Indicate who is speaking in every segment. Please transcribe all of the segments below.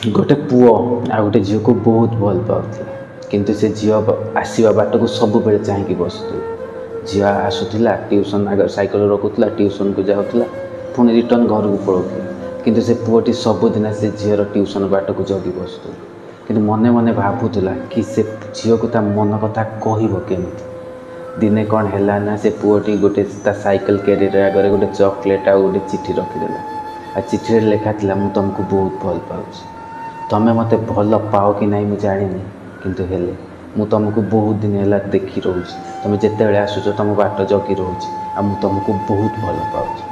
Speaker 1: ଗୋଟେ ପୁଅ ଆଉ ଗୋଟେ ଝିଅକୁ ବହୁତ ଭଲ ପାଉଥିଲା, କିନ୍ତୁ ସେ ଝିଅ ଆସିବା ବାଟକୁ ସବୁବେଳେ ଚାହିଁକି ବସୁଥିଲା। ଝିଅ ଆସୁଥିଲା, ଟ୍ୟୁସନ୍ ଆଗରେ ସାଇକେଲ ରଖୁଥିଲା, ଟ୍ୟୁସନ୍କୁ ଯାଉଥିଲା, ପୁଣି ରିଟର୍ଣ୍ଣ ଘରକୁ ପଳାଉଥିଲା। କିନ୍ତୁ ସେ ପୁଅଟି ସବୁଦିନ ସେ ଝିଅର ଟ୍ୟୁସନ୍ ବାଟକୁ ଜଗି ବସୁଥିଲା, କିନ୍ତୁ ମନେ ମନେ ଭାବୁଥିଲା କି ସେ ଝିଅକୁ ତା ମନ କଥା କହିବ କେମିତି। ଦିନେ କ'ଣ ହେଲା ନା, ସେ ପୁଅଟି ଗୋଟେ ତା ସାଇକେଲ କ୍ୟାରିୟର ଆଗରେ ଗୋଟେ ଚକୋଲେଟ୍ ଆଉ ଗୋଟେ ଚିଠି ରଖିଦେଲା। ଆଉ ଚିଠିରେ ଲେଖା ଥିଲା, ମୁଁ ତୁମକୁ ବହୁତ ଭଲ ପାଉଛି। ତୁମେ ମୋତେ ଭଲ ପାଅ କି ନାହିଁ ମୁଁ ଜାଣିନି, କିନ୍ତୁ ହେଲେ ମୁଁ ତୁମକୁ ବହୁତ ଦିନ ହେଲା ଦେଖି ରହୁଛି। ତୁମେ ଯେତେବେଳେ ଆସୁଛ, ତୁମ ବାଟ ଜଗି ରହୁଛି, ଆଉ ମୁଁ ତୁମକୁ ବହୁତ ଭଲ ପାଉଛି।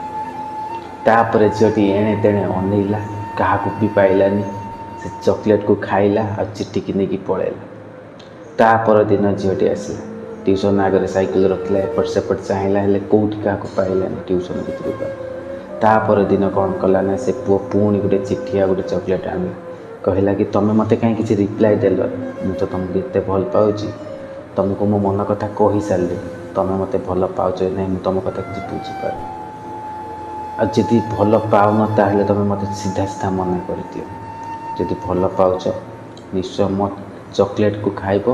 Speaker 1: ତାପରେ ଝିଅଟି ଏଣେ ତେଣେ ଅନେଇଲା, କାହାକୁ ବି ପାଇଲାନି। ସେ ଚକୋଲେଟ୍କୁ ଖାଇଲା ଆଉ ଚିଠିକି ନେଇକି ପଳେଇଲା। ତା ପରଦିନ ଝିଅଟି ଆସିଲା, ଟ୍ୟୁସନ୍ ଆଗରେ ସାଇକେଲ ରଖିଲା, ଏପଟ ସେପଟ ଚାହିଁଲା, ହେଲେ କେଉଁଠି କାହାକୁ ପାଇଲାନି ଟ୍ୟୁସନ୍ ଭିତରକୁ। ତା ପରଦିନ କ'ଣ କଲା ନା, ସେ ପୁଅ ପୁଣି ଗୋଟେ ଚିଠି ଆଉ ଗୋଟେ ଚକୋଲେଟ୍ ଆଣିଲା। କହିଲା କି ତୁମେ ମୋତେ କାହିଁ କିଛି ରିପ୍ଲାଏ ଦେଲନି? ମୁଁ ତ ତୁମକୁ ଏତେ ଭଲ ପାଉଛି, ତୁମକୁ ମୋ ମନ କଥା କହିସାରିଲିଣି। ତୁମେ ମୋତେ ଭଲ ପାଉଛ କି ନାହିଁ, ମୁଁ ତୁମ କଥା କିଛି ବୁଝିପାରୁନି। ଆଉ ଯଦି ଭଲ ପାଉନ, ତାହେଲେ ତୁମେ ମୋତେ ସିଧା ସିଧା ମନା କରିଦିଅ। ଯଦି ଭଲ ପାଉଛ, ନିଶ୍ଚୟ ମୋ ଚକୋଲେଟ୍କୁ ଖାଇବ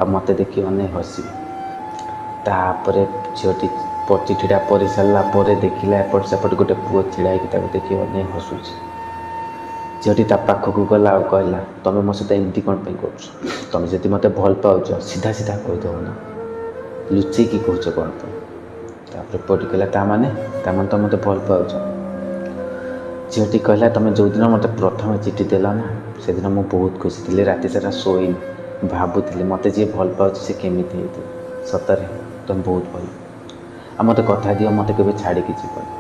Speaker 1: ଆଉ ମୋତେ ଦେଖି ଅନେଇ ହସିବ। ତାପରେ ଝିଅଟି ଚିଠିଟା ପଢ଼ି ସାରିଲା ପରେ ଦେଖିଲା, ଏପଟ ସେପଟ ଗୋଟେ ପୁଅ ଛିଡ଼ା ହେଇକି ତାକୁ ଦେଖି ଅନେଇ ହସୁଛି। ଝିଅଟି ତା ପାଖକୁ ଗଲା ଆଉ କହିଲା, ତମେ ମୋ ସହିତ ଏମିତି କ'ଣ ପାଇଁ କରୁଛ? ତମେ ଯଦି ମୋତେ ଭଲ ପାଉଛ, ସିଧା ସିଧା କହିଦେବ ନା, ଲୁଚେଇକି କହୁଛ କ'ଣ ପାଇଁ? ତାପରେ ପୁଅଟି କହିଲା, ତା ମାନେ ତମେ ମୋତେ ଭଲ ପାଉଛ? ଝିଅଟି କହିଲା, ତମେ ଯେଉଁଦିନ ମୋତେ ପ୍ରଥମେ ଚିଠି ଦେଲ ନା, ସେଦିନ ମୁଁ ବହୁତ ଖୁସି ଥିଲି। ରାତି ସାରା ଶୋଇନି, ଭାବୁଥିଲି ମୋତେ ଯିଏ ଭଲ ପାଉଛି ସେ କେମିତି ହେଇଥିବ। ସତରେ ତମେ ବହୁତ ଭଲ। ଆଉ ମୋତେ କଥା ଦିଅ, ମୋତେ କେବେ ଛାଡ଼ିକି ଯିବନି।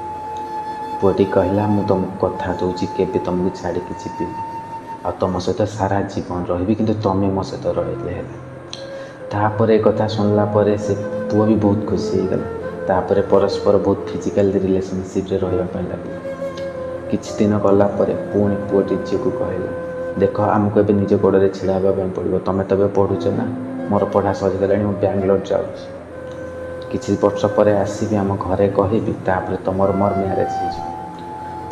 Speaker 1: ପୁଅଟି କହିଲା, ମୁଁ ତୁମକୁ କଥା ଦେଉଛି, କେବେ ତୁମକୁ ଛାଡ଼ିକି ଯିବିନି ଆଉ ତୁମ ସହିତ ସାରା ଜୀବନ ରହିବି, କିନ୍ତୁ ତୁମେ ମୋ ସହିତ ରହିଲେ ହେଲା। ତାପରେ ଏ କଥା ଶୁଣିଲା ପରେ ସେ ପୁଅ ବି ବହୁତ ଖୁସି ହେଇଗଲା। ତାପରେ ପରସ୍ପର ବହୁତ ଫିଜିକାଲି ରିଲେସନସିପ୍ରେ ରହିବା ପାଇଁ ଲାଗିଲେ। କିଛି ଦିନ ଗଲା ପରେ ପୁଣି ପୁଅଟି ଝିଅକୁ କହିଲା, ଦେଖ, ଆମକୁ ଏବେ ନିଜ ଗୋଡ଼ରେ ଛିଡ଼ା ହେବା ପାଇଁ ପଡ଼ିବ। ତୁମେ ତ ଏବେ ପଢ଼ୁଛ ନା, ମୋର ପଢ଼ା ସରିଗଲାଣି, ମୁଁ ବାଙ୍ଗଲୋର ଯାଉଛି। କିଛି ବର୍ଷ ପରେ ଆସିବି, ଆମ ଘରେ କହିବି, ତାପରେ ତୁମର ମୋର ମ୍ୟାରେଜ୍ ହେଇଯିବ।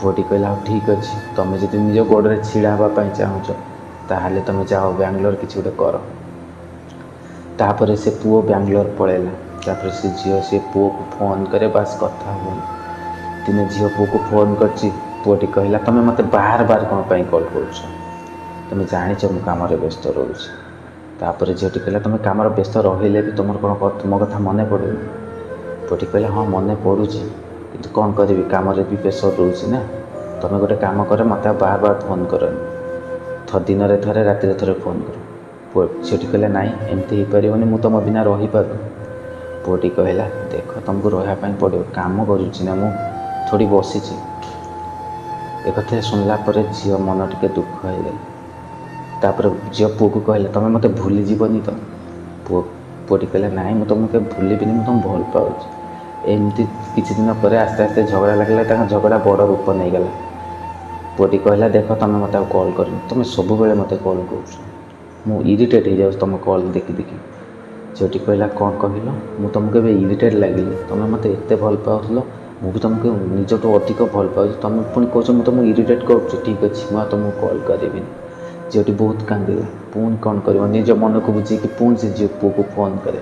Speaker 1: ପୁଅଟି କହିଲା, ହଉ ଠିକ୍ ଅଛି, ତୁମେ ଯଦି ନିଜ ଗୋଡ଼ରେ ଛିଡ଼ା ହେବା ପାଇଁ ଚାହୁଁଛ, ତାହେଲେ ତୁମେ ଯାଅ ବାଙ୍ଗଲୋର, କିଛି ଗୋଟେ କର। ତାପରେ ସେ ପୁଅ ବାଙ୍ଗଲୋର ପଳେଇଲା। ତାପରେ ସେ ଝିଅ ସେ ପୁଅକୁ ଫୋନ୍ କରେ, ବାସ୍ କଥା ହୁଅନ୍ତି। ଦିନେ ଝିଅ ପୁଅକୁ ଫୋନ୍ କରିଛି। ପୁଅଟି କହିଲା, ତୁମେ ମୋତେ ବାର ବାର କ'ଣ ପାଇଁ କଲ୍ କରୁଛ? ତୁମେ ଜାଣିଛ ମୁଁ କାମରେ ବ୍ୟସ୍ତ ରହୁଛି। ତାପରେ ଝିଅଟି କହିଲା, ତୁମେ କାମରେ ବ୍ୟସ୍ତ ରହିଲେ ବି ତୁମର କ'ଣ ତୁମ କଥା ମନେ ପଡ଼ୁନି? ପୁଅଟି କହିଲା, ହଁ, ମନେ ପଡ଼ୁଛି, କିନ୍ତୁ କ'ଣ କରିବି, କାମରେ ବି ପ୍ରେସର୍ ରହୁଛି ନା। ତୁମେ ଗୋଟେ କାମ କର, ମୋତେ ଆଉ ବାର ବାର ଫୋନ୍ କରନି। ଦିନରେ ଥରେ, ରାତିରେ ଥରେ ଫୋନ୍ କର। ଝିଅଟି କହିଲା, ନାଇଁ, ଏମିତି ହେଇପାରିବନି, ମୁଁ ତୁମ ବିନା ରହିପାରୁନି। ପୁଅଟି କହିଲା, ଦେଖ, ତୁମକୁ ରହିବା ପାଇଁ ପଡ଼ିବ, କାମ କରୁଛି ନା ମୁଁ, ଥୋଡ଼ି ବସିଛି। ଏ କଥା ଶୁଣିଲା ପରେ ଝିଅ ମନ ଟିକେ ଦୁଃଖ ହେଇଗଲା। ତାପରେ ଝିଅ ପୁଅକୁ କହିଲା, ତୁମେ ମୋତେ ଭୁଲିଯିବନି ତ? ପୁଅଟି କହିଲା, ନାଇଁ, ମୁଁ ତୁମକୁ କେବେ ଭୁଲିବିନି, ମୁଁ ତୁମକୁ ଭଲ ପାଉଛି। ଏମିତି କିଛି ଦିନ ପରେ ଆସ୍ତେ ଆସ୍ତେ ଝଗଡ଼ା ଲାଗିଲା। ତାଙ୍କ ଝଗଡ଼ା ବଡ଼ ରୂପ ନେଇଗଲା। ପୁଅଟି କହିଲା, ଦେଖ, ତୁମେ ମୋତେ ଆଉ କଲ୍ କରନି। ତୁମେ ସବୁବେଳେ ମୋତେ କଲ୍ କରୁଛ, ମୁଁ ଇରିଟେଟ୍ ହେଇଯାଉଛି ତୁମ କଲ୍ ଦେଖି ଦେଖି। ଝିଅଟି କହିଲା, କ'ଣ କହିଲ? ମୁଁ ତୁମକୁ ଏବେ ଇରିଟେଟ୍ ଲାଗିଲି? ତୁମେ ମୋତେ ଏତେ ଭଲ ପାଉଥିଲ, ମୁଁ ବି ତୁମକୁ ନିଜଠୁ ଅଧିକ ଭଲ ପାଉଛି, ତୁମେ ପୁଣି କହୁଛ ମୁଁ ତୁମକୁ ଇରିଟେଟ୍ କରୁଛି? ଠିକ୍ ଅଛି, ମୁଁ ଆଉ ତୁମକୁ କଲ୍ କରିବିନି। ଝିଅଟି ବହୁତ କାନ୍ଦିଲା। ପୁଣି କ'ଣ କରିବ, ନିଜ ମନକୁ ବୁଝେଇକି ପୁଣି ସେ ଝିଅ ପୁଅକୁ ଫୋନ୍ କରେ।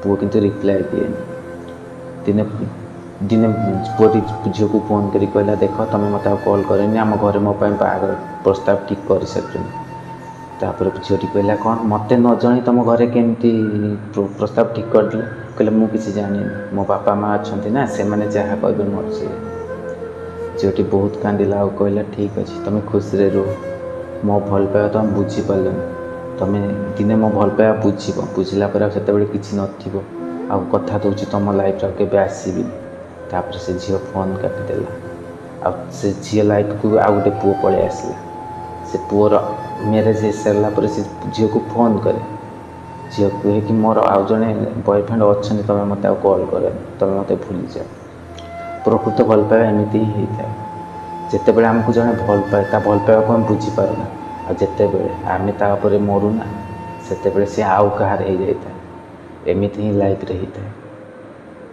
Speaker 1: ପୁଅ କିନ୍ତୁ ରିପ୍ଲାଏ ଦିଏନି। ଦିନେ ଦିନେ ପୁଅଟି ଝିଅକୁ ଫୋନ୍ କରି କହିଲା, ଦେଖ, ତୁମେ ମୋତେ ଆଉ କଲ୍ କରନି, ଆମ ଘରେ ମୋ ପାଇଁ ବାହାଘର ପ୍ରସ୍ତାବ ଠିକ୍ କରିସାରିଛନ୍ତି। ତାପରେ ଝିଅଟି କହିଲା, କ'ଣ? ମୋତେ ନ ଜଣାଇ ତୁମ ଘରେ କେମିତି ପ୍ରସ୍ତାବ ଠିକ୍ କରିଦେଲେ? କହିଲେ, ମୁଁ କିଛି ଜାଣିନି, ମୋ ବାପା ମା ଅଛନ୍ତି ନା, ସେମାନେ ଯାହା କହିବେ ମୋର ସେ। ଝିଅଟି ବହୁତ କାନ୍ଦିଲା ଆଉ କହିଲା, ଠିକ୍ ଅଛି, ତୁମେ ଖୁସିରେ ରୁହ। ମୋ ଭଲ ପାଇବା ତୁମେ ବୁଝିପାରିଲନି। ତୁମେ ଦିନେ ମୋ ଭଲ ପାଇବା ବୁଝିବ, ବୁଝିଲା ପରେ ଆଉ ସେତେବେଳେ କିଛି ନଥିବ। ଆଉ କଥା ଦେଉଛି, ତୁମ ଲାଇଫ୍ରେ ଆଉ କେବେ ଆସିବିନି। ତାପରେ ସେ ଝିଅ ଫୋନ୍ କାଟିଦେଲା ଆଉ ସେ ଝିଅ ଲାଇଫ୍କୁ ଆଉ ଗୋଟେ ପୁଅ ପଳେଇ ଆସିଲା। ସେ ପୁଅର ମ୍ୟାରେଜ୍ ହେଇସାରିଲା ପରେ ସେ ଝିଅକୁ ଫୋନ୍ କରେ। ଝିଅ କୁହେ କି ମୋର ଆଉ ଜଣେ ବୟଫ୍ରେଣ୍ଡ ଅଛନ୍ତି, ତୁମେ ମୋତେ ଆଉ କଲ୍ କରନି, ତୁମେ ମୋତେ ଭୁଲିଯାଅ। ପ୍ରକୃତ ଭଲ ପାଇବା ଏମିତି ହିଁ ହେଇଥାଏ। ଯେତେବେଳେ ଆମକୁ ଜଣେ ଭଲ ପାଏ, ତା ଭଲ ପାଇବାକୁ ଆମେ ବୁଝିପାରୁନା, ଆଉ ଯେତେବେଳେ ଆମେ ତା ଉପରେ ମରୁନା, ସେତେବେଳେ ସେ ଆଉ କାହାର ହେଇଯାଇଥାଏ। ଏମିତି ହିଁ ଲାଇଫ୍ରେ ହେଇଥାଏ।